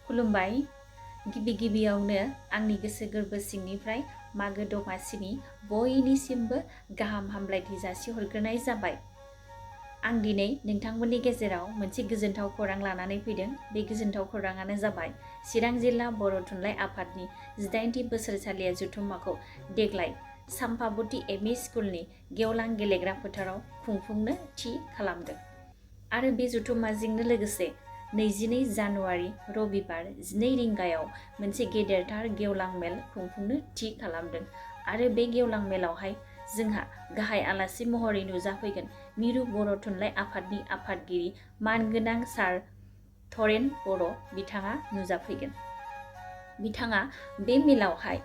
खुलुमबाय। गिबियावनो आंनि गोसो गोरबो सिंनिफ्राय मागो दमासिनि बयनिसिमबो गाहाम हामलायथि जासिहरग्रोनाय जाबाय। आं दिनै नोंथांमोननि गेजेराव मोनसे गोजोनथाव खौरां लानानै फैदों। बे गोजोनथाव खौराङानो जाबाय चिरां जिल्ला बर' थुनलाइ आफादनि 18थि बोसोरसालिया जथुम्माखौ देग्लाय साम्पाबती एमइ स्कुलनि गेवलां गेलेग्रा फोथाराव खुंफुंनो थि खालामदों। आरो बे जथुम्माजोंनो लोगोसे 22 जानुवारि रबिबार 12 रिंगायाव मोनसे गेदेरथार गेवलां मेल खुंफुंनो थि खालामदों। आरो बे गेवलां मेलावहाय जोंहा गाहाय आलासि महरै नुजाफैगोन मिरु बर' थुनलाइ आफादनि आफादगिरि मानगोनां सार धरेन बर' बिथाङा नुजाफैगोन। बिथाङा बे मेलावहाय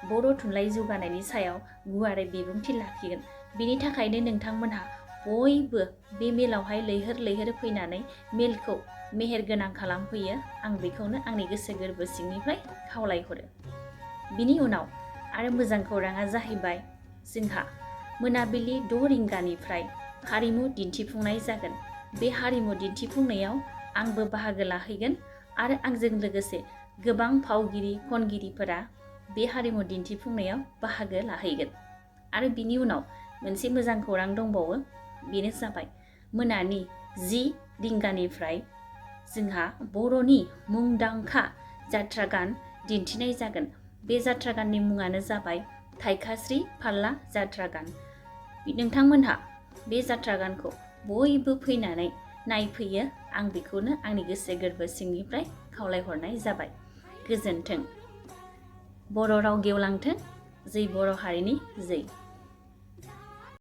बर' थुनलाइ जौगानायनि सायाव गुवारै बिबुंथि लाखिगोन। बिनि थाखायनो नोंथांमोनहा बयबो बे मेलावहाय लैहोर लैहोर फैनानै मेलखौ मेहेर गोनां खालामफैयो। आं बेखौनो आंनि गोसो गोरबो सिंनिफ्राय खावलायहरो। बिनि उनाव आरो मोजां खौराङा जाहैबाय जोंहा मोनाबिलि 6 रिंगानिफ्राय हारिमु दिन्थिफुंनाय जागोन। बे हारिमु दिन्थिफुंनायाव आंबो बाहागो लाहैगोन आरो आंजों लोगोसे गोबां फावगिरि खनगिरिफोरा बे हारिमु दिन्थिफुंनायाव बाहागो लाहैगोन। आरो बिनि उनाव मोनसे मोजां खौरां दंबावो, बेनो जाबाय मोनानि 10 रिंगानिफ्राय जोंहा बर'नि मुंदांखा जात्रा गान दिन्थिनाय जागोन। बे जात्रा गाननि मुङानो जाबाय थाइखास्रि फाल्ला जात्रा गान। नोंथांमोनहा बे जात्रा गानखौ बयबो फैनानै नायफैयो। आं बेखौनो आंनि गोसो गोरबो सिंनिफ्राय खावलायहरनाय जाबाय। गोजोन्थों। बर' राव गेवलांथों। जै बर' हारिनि जै।